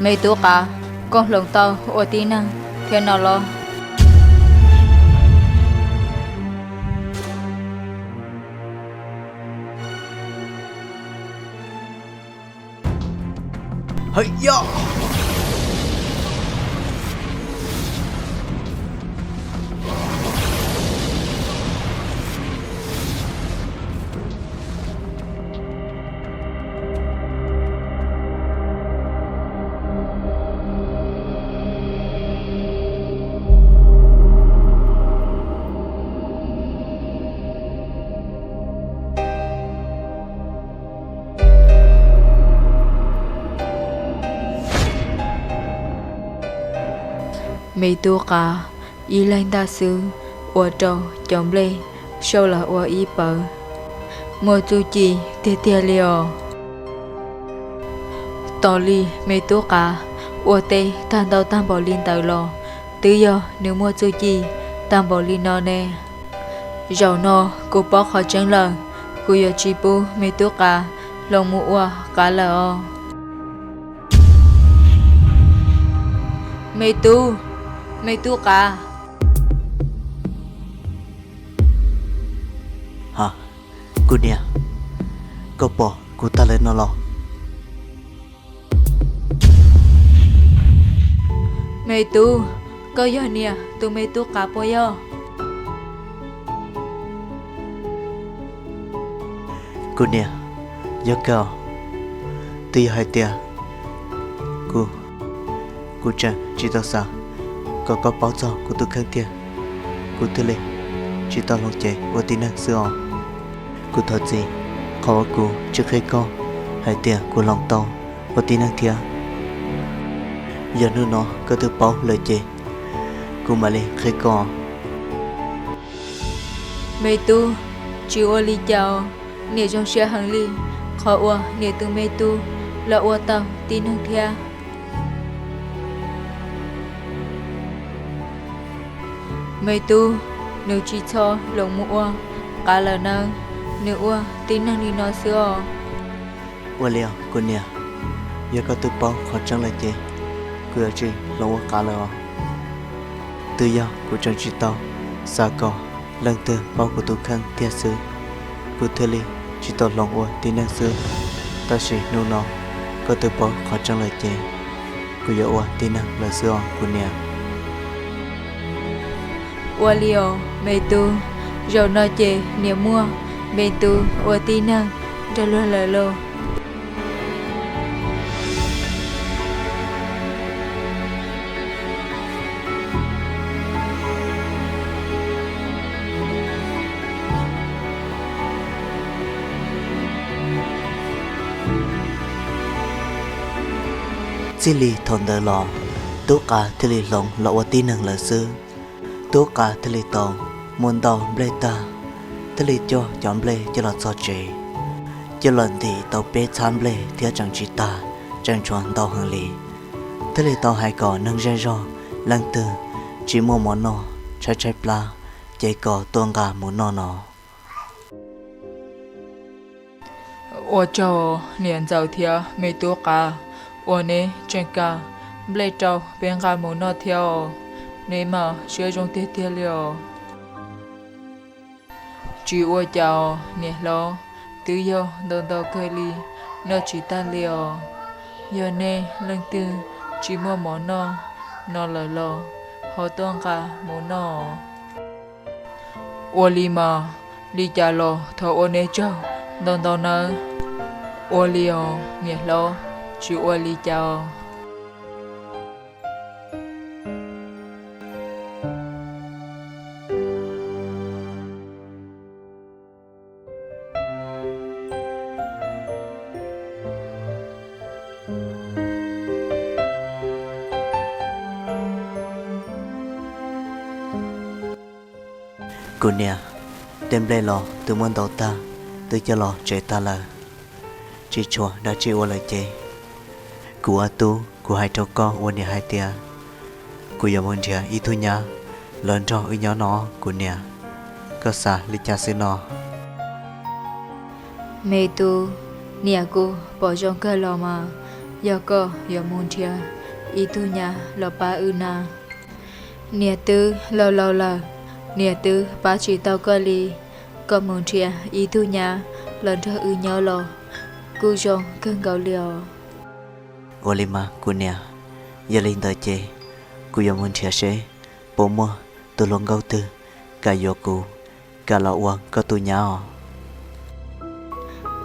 Me tub Qav, koj hloov tau ua tib neeg thiab no los? Me tub Qav, ib leeg ntag xwb ua rau cov nplej sau los ua ib pawg, muaj txuj ci tiag tiag li os. Tos li me tub Qav ua teb tag ntau tag npaum li ntawd los twb yog nws muaj txuj ci tag npaum li no ne. Zaum no kuv paub qhov tseeb lawm, kuv yuav tsis pub me tub Qav hloov mus ua qav lawm os. Me tub, me tub Qav. Ha, kuv niam, koj pom kuv tag lawm no los? Me tub, koj yog niam tus me tub Qav puas yog? Kuv niam, yog kawg os. Twb yog hais tias kuv, kuv tseem tsis tau xav kom koj paub txog kuv tus kheej tiag, kuv thiaj li tsis tau hloov cev ua tib neeg xwb os. Kuv thov txim qhov uas kuv tsis qhia koj hais tias kuv hloov tau ua tib neeg thiab. Yog hnub no koj twb paub lawm ces kuv mam li qhia koj. Me tub, tsis ua li cas os, niam zoo siab heev li qhov uas niam tus me tub los ua tau tib neeg thiab. Me tub, nws tsis txhob hloov mus ua qav lawm nawb, nws ua tib neeg li no xwb os. Ua li os kuv niam, yog koj twb paub qhov tseeb lawm ces kuv yuav tsis hloov ua qav lawm os. Twb yog kuv tseem tsis tau xav kom leej twg paub kuv tus kheej tiag xwb, kuv thiaj li tsis tau hloov ua tib neeg xwb. Tab sis hnub no koj twb paub qhov tseeb lawm ces kuv yuav ua tib neeg lawm xwb os kuv niam. Ua li os me tub, zaum no ces niam muaj me tub ua tib neeg nrog luag lawm lauj. Txij li thaum ntawd los, tub qav thiaj li hloov los ua tib neeg lawm xwb. Tub qav thiaj li tau muab ntau nplej tag, thiaj li coj cov nplej coj los txog tsev, coj los ntim tau peb txhab nplej thiab tseem tsis tag, tseem tshuav ntau heev li. Thiaj li tau hais kom neeg zej zog leej twg tsis muaj mov noj, tshaib tshaib plab ces kom tuaj nqa mus noj no. Ua tsaug niam ntxawm thiab me tub qav uas neb tseem kam nplej rau peb nqa mus noj thiab os. Neb mas siab zoo tiag tiag li os. Tsis ua cas os niam hlob, twb yog ntau ntau kawg li, noj tsis tag li os. Yog nej leej twg tsis muaj mov noj no lawm los ho tuaj nqa mus noj. Ua li mas, li cas los thov ua neb tsaug ntau ntau nawb. Ua li os niam hlob, tsis ua li cas os. Kuv niam, tej nplej los twb muab ntau tag, twb coj los tsev tag lawm, tsis tshuav dab tsi ua lawm ces kuv ua tub, kuv hais rau koj ua niam hais tias kuv yuav mus nrhiav ib tug nyab los nrog wb nyob no kuv niam. Koj xav li cas xwb no? Me tub, niam kuj pom zoo kawg los mas, Yog koj yuav mus nrhiav ib tug nyab los pab wb na. Niam twb laus laus lawm, niam twb pab tsis tau koj li. Koj mus nrhiav ib tug nyab los nrog wb nyob los kuj zoo kawg nkaus li os. Ua li mas kuv niam, yog li ntawd ces kuv yuav mus nrhiav seb puas muaj tus hluas nkauj twg kam yuav kuv, kam los ua koj tus nyab os.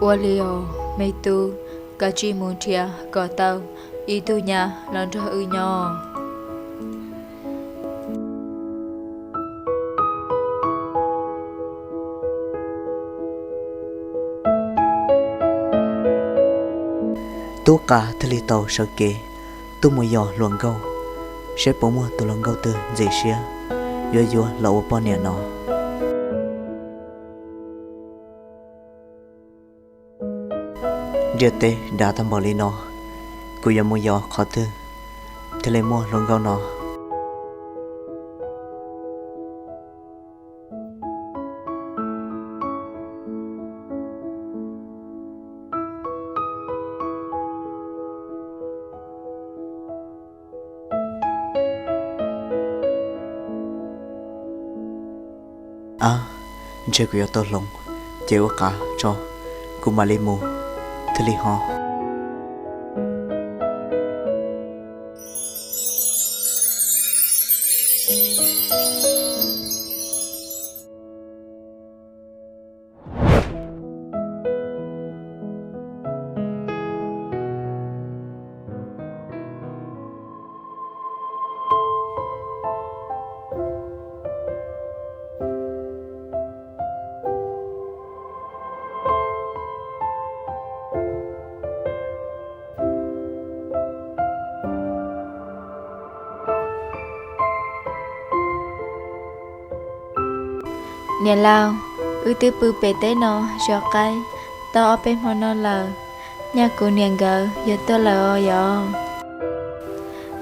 Ua li os me tub, kav tsij mus nrhiav kom tau ib tug nyab los nrog wb nyob. Tub Qa thiaj li tau sawv kev tuaj mus yos hluas nkauj, seb puas muaj tus hluas nkauj twg ntxim siab yuav yuav los ua poj niam no. Ntiaj teb dav tag npaum li no, kuv yuav mus yos qhov twg thiaj li muaj hluas nkauj no? Ab, ntshe kuv yuav tau hloov, ces ua qab tso, kuv mam li mus thiaj li ho. Niam laus, wb twb pw pem teb no zov qaib tau ob peb hmo no lawm, nyaj kuv niam nkawd yuav tuaj lawm os yom?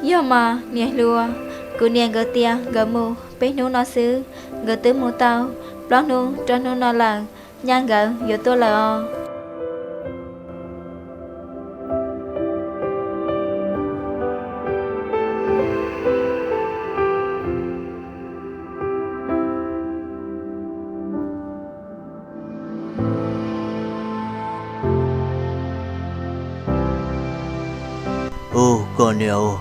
Yog mas niam hluas, kuv niam nkawd tias nkawd mus peb hnub no xwb, nkawd twb mus tau plaub hnub rau hnub no lawm, nyaj nkawd yuav tuaj lawm os. Ub, koj niam,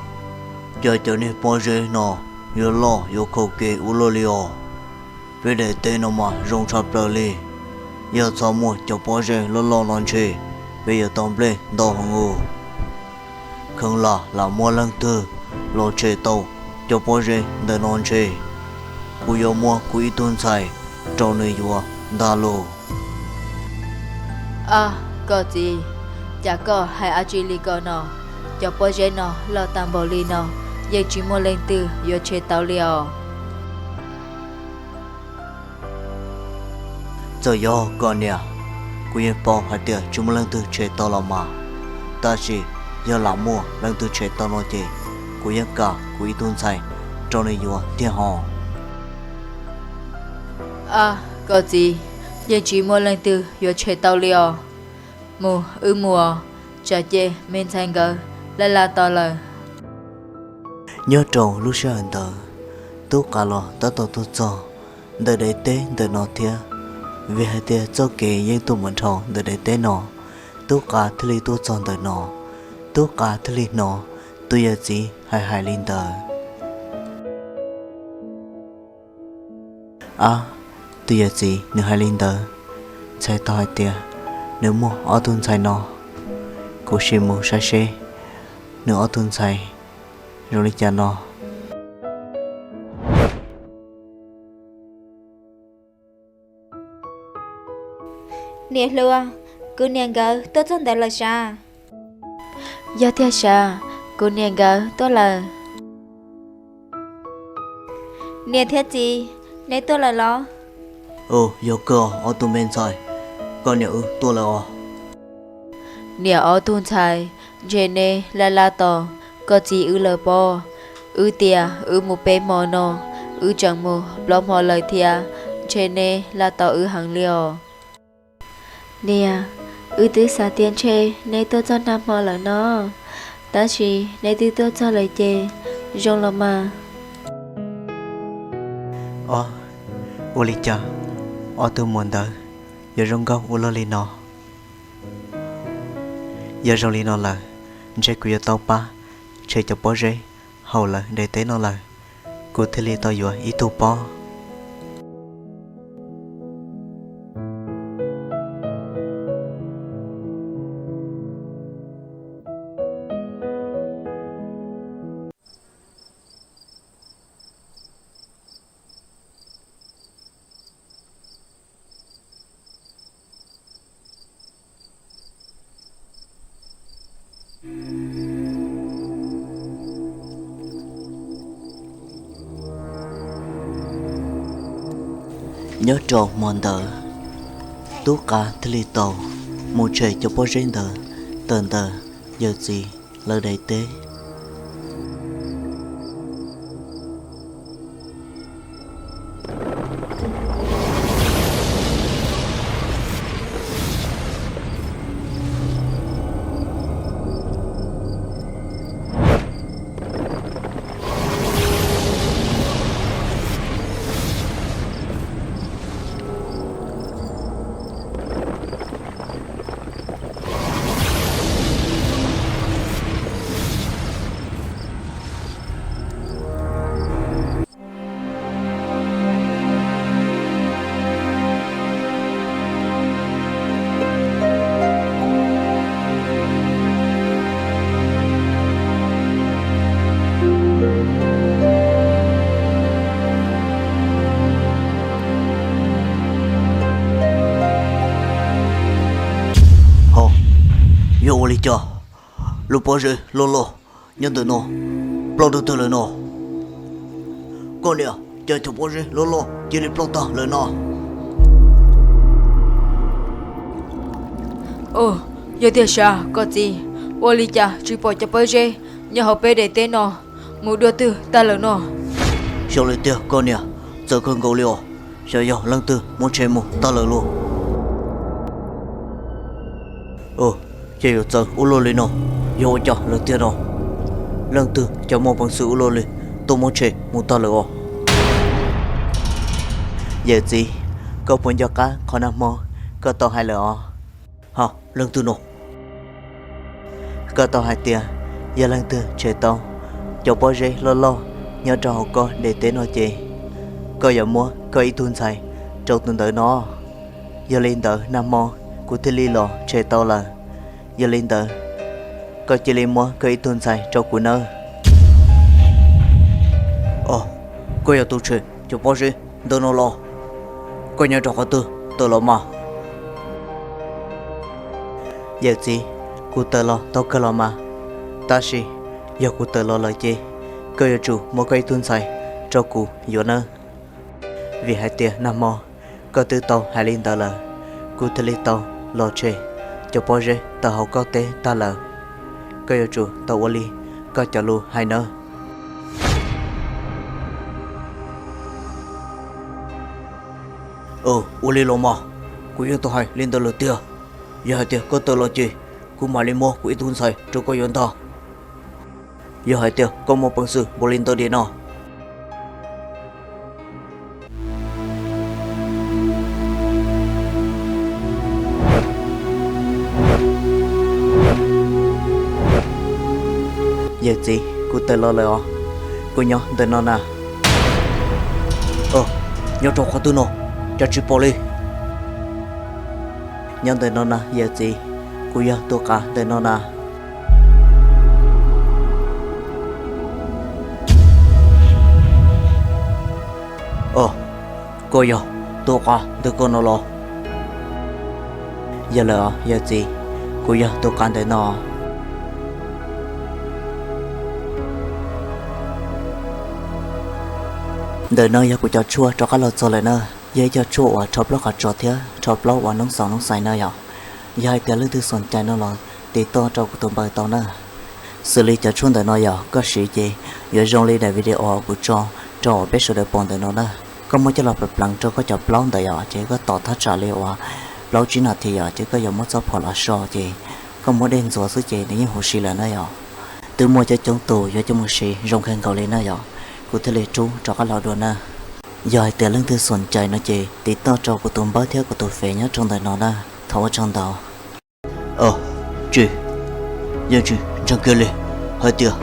cas cov niag pob zeb no yuav loj yuav khaum kev ua luaj li os? Peb daim teb no mas zoo tshaj plaws li. Yog txhob muaj cov pob zeb loj loj no ntshe peb yuav tau nplej ntau heev ub. Kheev lam lam muaj leej twg los tshem tau cov pob zeb ntawm no ntshe kuv yuav muab kuv ib tug ntxhais rau nws yuav ntag lauj. Ab, koj txiv, cas koj hais dab tsi li ko no? Cov pob zeb no loj tag npaum li no yeej tsis muaj leej twg yuav tshem tau li os. Txawm yog koj niam, kuv yeej paub hais tias tsis muaj leej twg tshem tau los mas, tab sis yog lam muaj leej twg tshem tau no ces kuv yeej kam kuv ib tug ntxhais rau nws yuav tiag hos. Ab, koj txiv, yeej tsis muaj leej twg yuav tshem tau li os. Mus, wb mus os, tsam ces me ntxhais nkawd laj laj tos lawm. Nyob rau lub sij hawm ntawd, Tub Qa los tab tom tuaj txog ntawm daim teb ntawm no thiab, vim hais tias txoj kev yeej tuaj mus dhau ntawm daim teb no. Tub Qa thiaj li tuaj txog ntawm no, Tub Qa thiaj li hnov tus yawm txiv hais hais li ntawd. Ab, tus yawm txiv nws hais li ntawd, txhais tau hais tias nws muaj ob tug ntxhais no. Kuv sim mus saib seb nws ob tug ntxhais zoo li cas no. Niam hluas, kuv niam nkawd tuaj txog ntawd lawm sav? Yog tiag sav, kuv niam nkawd tuaj lawm. Niam thiab txiv, neb tuaj lawm los? Yog koj ob tug me ntxhais, koj niam wb tuaj lawm os. Niam ob tug ntxhais, ntshe neb laj laj tos koj txiv wb lawm pob. Wb tias wb mus peb hmo no, wb tseem mus plaub hmo lawm thiab, ntshe neb laj tos wb heev li os. Niam, wb twb xav tias ntshe neb tuaj txog nag hmo lawm no, Tab sis nej twb tuaj txog lawm ces zoo los mas. Ob, ua li cas ob tug muam ntawd yuav zoo nkauj ua luaj li no? Yog zoo li no lawm, ntshe kuv yuav tau pab tshem cov pob zeb hauv lawv daim teb no lawm, kuv thiaj li tau yuav ib tug pog. Nyob rau hmo ntawd, Tub Qa thiaj li tau mus tshem cov pob zeb ntawd tawm ntawm yawm txiv lawv daim teb. Ho, yog ua li cas lub pob zeb loj loj nyob ntawm no ploj dawb tag lawm no? Koj niam, cas cov pob zeb loj loj cia li ploj tag lawm no? Ua, yog tiag sav koj txiv, ua li cas tsis pom cov pob zeb nyob hauv peb daim teb no mus dua twg tag lawm no? Xyov li tiag koj niam, txawv kawg nkaus li os, xyov yog leej twg muab tshem mus tag lawm los. Ua, ces yuav txawv ua luaj li no, yog ua cas lawm tiag no? Leej twg cov muaj peev xwm ua luaj li tuaj muab tshem mus tag lawm os? Yawm txiv, koj puas nco qab qhov nag hmo koj tau hais lawm os? Ha, leej twg no? Koj tau hais tias yog leej twg tshem tau cov pob zeb loj loj nyob rau hauv koj daim teb no ces koj yuav muab koj ib tug ntxhais rau tus ntawd no. Yog li ntawd nag hmo kuv thiaj li los tshem tau lawm. Yog li ntawd, koj cia li muab koj ib tug ntxhais rau kuv nawb. Os, koj yog tus tshem cov pob zeb ntawm no los? Koj nyob rau qhov twg tawm los mas? Yawm txiv, kuv tawm los tau kawg los mas, tab sis yog kuv tawm los lawm ces koj yuav tsum muab koj ib tug ntxhais rau kuv yuav nawb. Vim hais tias nag hmo koj twb tau hais li ntawd lawm, kuv thiaj li tau los tshem cov pob zeb tawm hauv koj teb tag lawm. Koj yuav tsum tau ua li koj cov lus hais nawb. Ua li los mas, kuv yeej tau hais li ntawd lawm tiag. Yog hais tias koj tawm los ces kuv mam li muab kuv ib tug ntxhais rau koj yuav ntag. Yog hais tias koj muaj peev xwm npaum li ntawd diam no. Yawm txiv, kuv tawm los lawm os, kuv nyob ntawm no na. Nyob rau qhov twg no, cas tsis pom li? Nyob ntawm no na yawm txiv, kuv yog tus qav ntawm no na. Os, koj yog tus qav ntawm koj no los? Yog lawm os yawm txiv, kuv yog tus qav ntawm no. Ntawm no yog kuv cov tshuaj rov qab los txog lawm na. Yog ib co tshuaj uas rho plaub qhov tsos thiab rho plaub uas noob xoom noob xais na yom. Yog hais tias leej twg xoom cai no los tiv toj rau kuv tus npawb tau na. Xws li cov tshuaj ntawm no yog koj siv ces yuav zoo li daim video kuv tso rau uas peb sawv daws pom ntawm no na. Koj muab coj los pleev pleev rau koj cov plaub ntawd yom, ces koj tos thaj tsam li uas plaub tsib nas this yom, ces koj yuav muab txoj phom los so ces koj muab dej ntxuav xwb ces nws yeej huv si lawm na yom. Twb muaj coob coob tus yuav coj mus siv zoo kawg nkaus li na yom, kuv thiaj li rub rov qab los dua na. Yog hais tias leej twg xom cais no ces tiv toj rau kuv tus npawb thiab kuv tus fev nyob rau ntawm no na, thov ua tsaug ntau. Tsis, yeej tsis ntseeg kiag li hais tias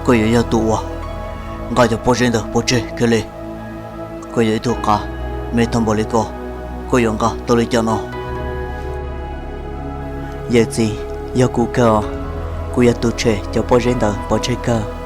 koj yuav yog tus uas nqa cov pob zeb ntawd pov tseg kiag li. Koj yog ib tug qav me tag npaum li ko, koj yuav nqa tau li cas no? Yawm txiv, yog kuv kawg os, kuv yog tus tshem cov pob zeb ntawd pov tseg kawg.